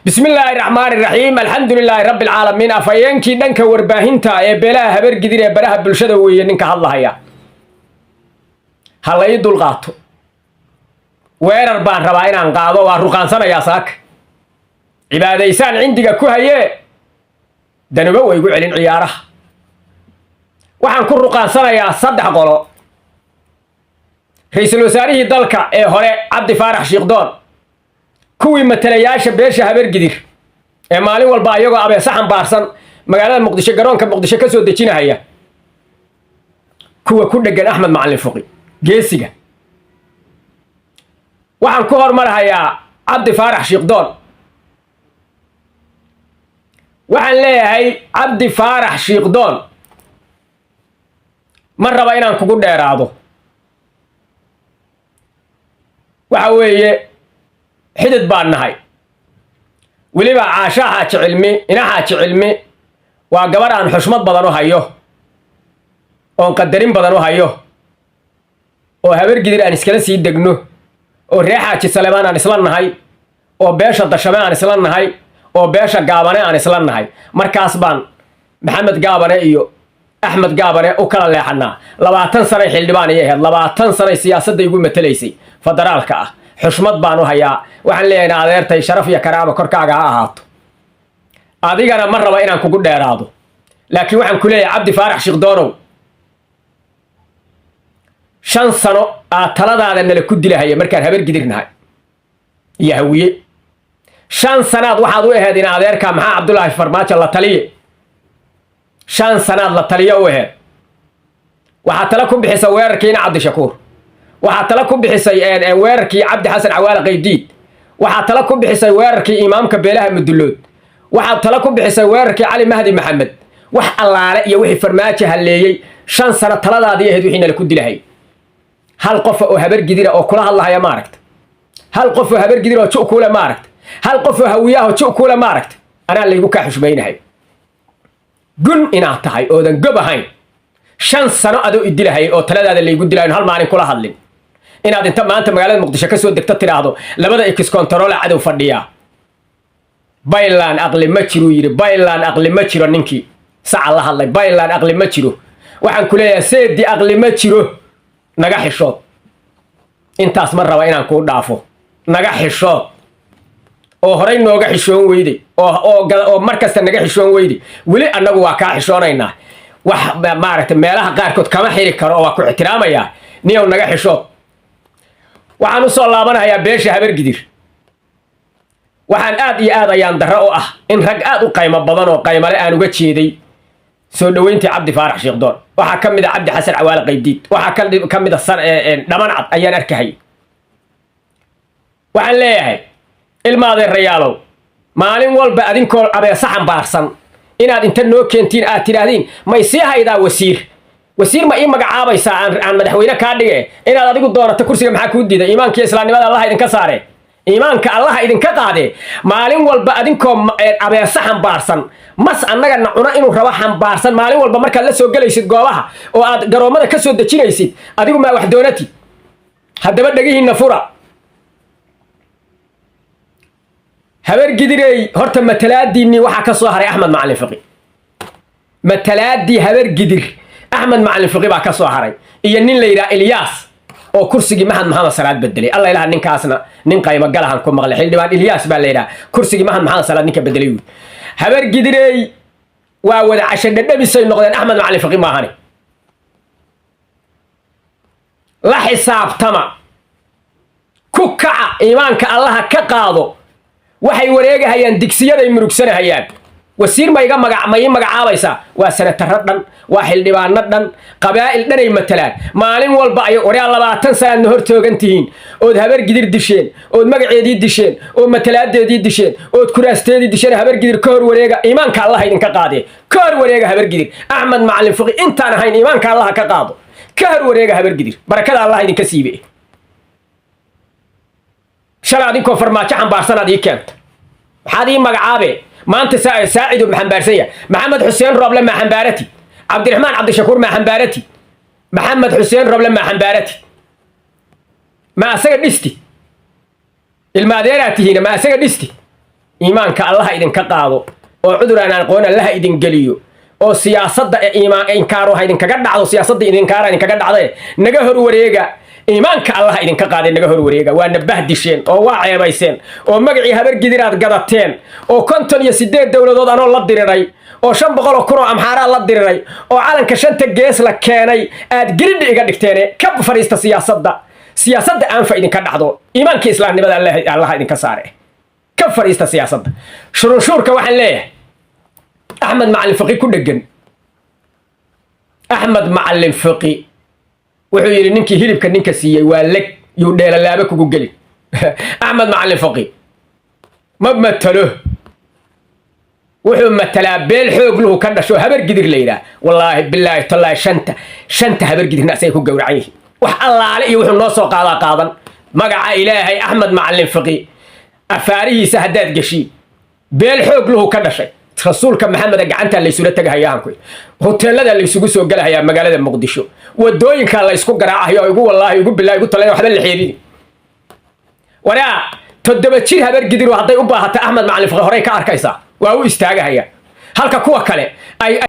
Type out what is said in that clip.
Bismi illaahi raxmaani raxiim, alxamdu lilaahi rabbi alcaalamiin. Afhayeenkii dhanka warbaahinta ee beelaha Habargidir ee baraha bulshada weeye ninka hadlahaya. Ha la ii dulqaato, weerar baan rabaa inaan qaado. Waa ruqaansanayaa saaka. Cibaadaysaan cindiga ku hayee, danuba waygu celin ciyaaraha. Waxaan ku ruqaansanayaa saddex qolo: ra-iisul wasaarihii dalka ee hore Cabdi Faarax Shiikhdoon, kuwii matalayaasha beesha Habargidir ee maalin walba ayagoo abeesa xambaarsan magaalada Muqdisho, garoonka Muqdisho ka soo dejinahaya, kuwa ku dheggan Axmed Macallin Fuqi geesiga. Waxaan ku hormarhayaa Cabdi Faarax Shiikhdoon. Waxaan leeyahay, Cabdi Faarax Shiikhdoon, ma raba inaan kugu dheeraado. Waxa weeye, xidid baan nahay. Weliba Caashaa Xaaji Cilmi, ina Xaaji Cilmi, waa gabarh aan xushmad badan u hayo oon qadarin badan u hayo, oo Habargidir aan iskala sii degno, oo ree Xaaji Salemaan aan isla nahay, oo beesha Dashame aan isla nahay, oo beesha Gaabane aan isla nahay. Markaas baan Maxamed Gaabane iyo Axmed Gaabane u kala leexanaa. 20 sanay xildhibaan ay ahayd, 20 sanay siyaasadda igu matalaysay federaalka ah. Xushmad baan u hayaa. Waxaan leeyahay, adeertay, sharaf iyo karaama korkaaga ha ahaato. Adigana ma raba inaan kugu dheeraado, laakiin waxaan ku leeyahay, Cabdi Faarax Shiikhdoonow, 5 sano aad taladaada nala ku dilahaya markaan Habargidir nahay iyo Hawiye. 5 sanaad waxaad u ahayd in adeerka Maxaa Cabdulaahi Farmaajo la taliye. 5 sanaad la taliyo u ahayd. Waxaad tala ku bixisay weerarkiina Cabdishakuur, waxaad tala ku bixisay weerarkii Cabdi Xasan Cawaale Qaybdiid, waxaad tala ku bixisay weerarkii imaamka beelaha Mudullood, waxaad tala ku bixisay weerarkii Cali Mahdi Maxamed. Wax allaale iyo wixii Farmaajo halleeyey 5 sano taladaadii ahayd wixii nala ku dilahay. Hal qofa oo Habargidira oo kula hadlahaya ma aragta? Hal qof oo Habargidir oo ju kuule ma aragta? Hal qof oo Hawiyaah oo ju kuule ma aragta? Anaa laygu kaa xushmaynahay gun inaad tahay oodan gob ahayn. 5 sano adoo idilahayay oo taladaada laygu dilahayn, hal maalin kula hadlin, inaad inta maanta magaalada Muqdisho ka soo degto tidhaahdo labada ex control cadow fadhiyaa. Baylaan aqli ma jiruu yidhi, baylaan aqli ma jiro. Ninkii saca la hadlay, baylaan aqli ma jiro. Waxaan ku leeyahay, seedi, aqli ma jiro, naga xishood. Intaas ma raba inaan kuu dhaafo. Naga xishood oo horay nooga xishoon weyday oo mar kasta naga xishoon weyday, weli annagu waa kaa xishoonaynaa. Wax maaragtay meelaha qaarkood kama xiri karo oo waa ku ixtiraamayaa. Niyow, naga xishood. Waxaan usoo laabanayaa beesha Habargidir. Waxaan aad iyo aad ayaan darro u ah in rag aad u qaymo badan oo qaymale aan uga jeeday soo dhoweyntii Cabdi Faarax Shiikhdoon. Waxaa ka mid a Cabdi Xasan Cawaale Qaybdiid, waxaa ka mid a Dhaman Cad ayaan arkahay. Waxaan leeyahay, ilma adeerayaalow, maalin walba adinkoo abeesa xambaarsan inaad inta noo keentiin aad tidhaahdiin, "May sii haydaa wasiir? Wasiir ma ii magacaabaysaa aan madaxweyne kaa dhige?" Inaad adigu doonato kursiga maxaa kuu diiday? Iimaankiiyo islaamnimada Allaha idinka saare, iimaanka Allaha idinka qaade. Maalin walba adinkoo abeesa xambaarsan, mas annaga na cuno inuu rabo xambaarsan, maalin walba markaad la soo gelaysid goobaha oo aad garoommada ka soo dejinaysid, adigu maa wax doonatid? Haddaba dhegihiinna fura, Habargidirey. Horta matalaadiinnii waxaa ka soo haray Axmed Macalin Fiqi. Matalaadii Habargidir Axmed Macalin Fiqi baa ka soo haray iyo nin la yidhaha Ilyaas oo kursigii Mahad Maxamed Salaad bedelay. Alla ilaha, ninkaasna nin qaymo galahan ku maqlay. Xildhibaan Ilyaas baa la yidhaha, kursigii Mahad Maxamed Salaad ninka bedelay. Wuy, Habargidirey, waa wada casho dhadhamisay noqdeen Axmed Macalin Fiqi maahane. La xisaabtama, ku kaca, iimaanka Allaha ka qaado. Waxay wareegahayaan digsiyaday murugsanahayaan. Wasiir ma iga maga ma ii magacaabaysaa? Waa senataro dhan, waa xildhibaano dhan, qabaa'il dhanay matalaan. Maalin walba ay waryaa 20 sanaadna hor toogan tihiin ood Habargidir disheen, ood magaceedii disheen, ood matalaadeedii disheen, ood kuraasteedii disheen. Habargidir ka hor wareega, iimaanka Allaha idinka qaadee. Ka hor wareega Habargidir Axmed Macalin Fiqi intaan ahayn, iimaanka Allaha ka qaado. Ka hor wareega Habargidir, barakada Allah idinka siibe. Shalay adinkoo Farmaajo xambaarsanaad ii keenta, maxaad ii magacaabe? Maanta Saacido ma xambaarsan yahay? Maxamed Xuseen Rooble maa xambaarati? Cabdiraxmaan Cabdishakuur maa xambaarati? Maxamed Xuseen Rooble maa xambaarati? Ma asaga dhisti? Ilma adeeraa tihiina, ma asaga dhisti? Iimaanka Allaha idinka qaado, oo cudur aan aqoon Allaha idin geliyo, oo siyaasadda inkaaru ha idinkaga dhacdo, siyaasadda idinkaara idinkaga dhacde. Naga hor wareega, iimaanka Allaha idinka qaaday, naga hor wareega. Waana bahdisheen oo waa ceebayseen, oo magacii Habar Gidiraad gadateen, oo 58 dowladood anoo la diriray, oo 500,000 oo Amxaaraa la diriray, oo calanka shanta gees la keenay, aad gelidhi iga dhigteene. Ka fadhiista siyaasadda. Siyaasadda aanfa idinka dhacdo, iimaanka islaamnimada Allaha idinka saare. Ka fadhiista siyaasadda. Shurunshuurka waxaan leeyahay, Axmed Macalin Fiqi ku dhegan. Axmed Macalin Fiqi wuxuu yidhi: "Ninkii hilibka ninka siiyey waa leg, yuu dheelalaaba kugu gelin." Axmed Macalin Fiqi ma matalo, wuxuu matalaa beel xoog luhu ka dhasho, Habar Gidir la yidhaah. Wallaahi, bilaahi, tallaahi, shanta Habar Gidirna asagay ku gowracan yihiin. Wax allaale iyo wuxuu noo soo qaadaa qaadan. Magaca Ilaahay, Axmed Macalin Fiqi afaarihiisa haddaad geshiin, beel xoog luhu ka dhashay, rasuulka Maxameda gacantaa laysula tegahayaanku, hoteelada laysugu soo gelahayaa magaalada Muqdisho, wadooyinkaa la ysku garaacayo. Igu wallaahi, igu bilaahi, igu talay, waxba la xeerini. Waraa, 7 jir Habar Gidiru hadday u baahato Axmed Macalin Fiqi horey ka arkaysaa, waa u istaagahaya, halka kuwa kale ay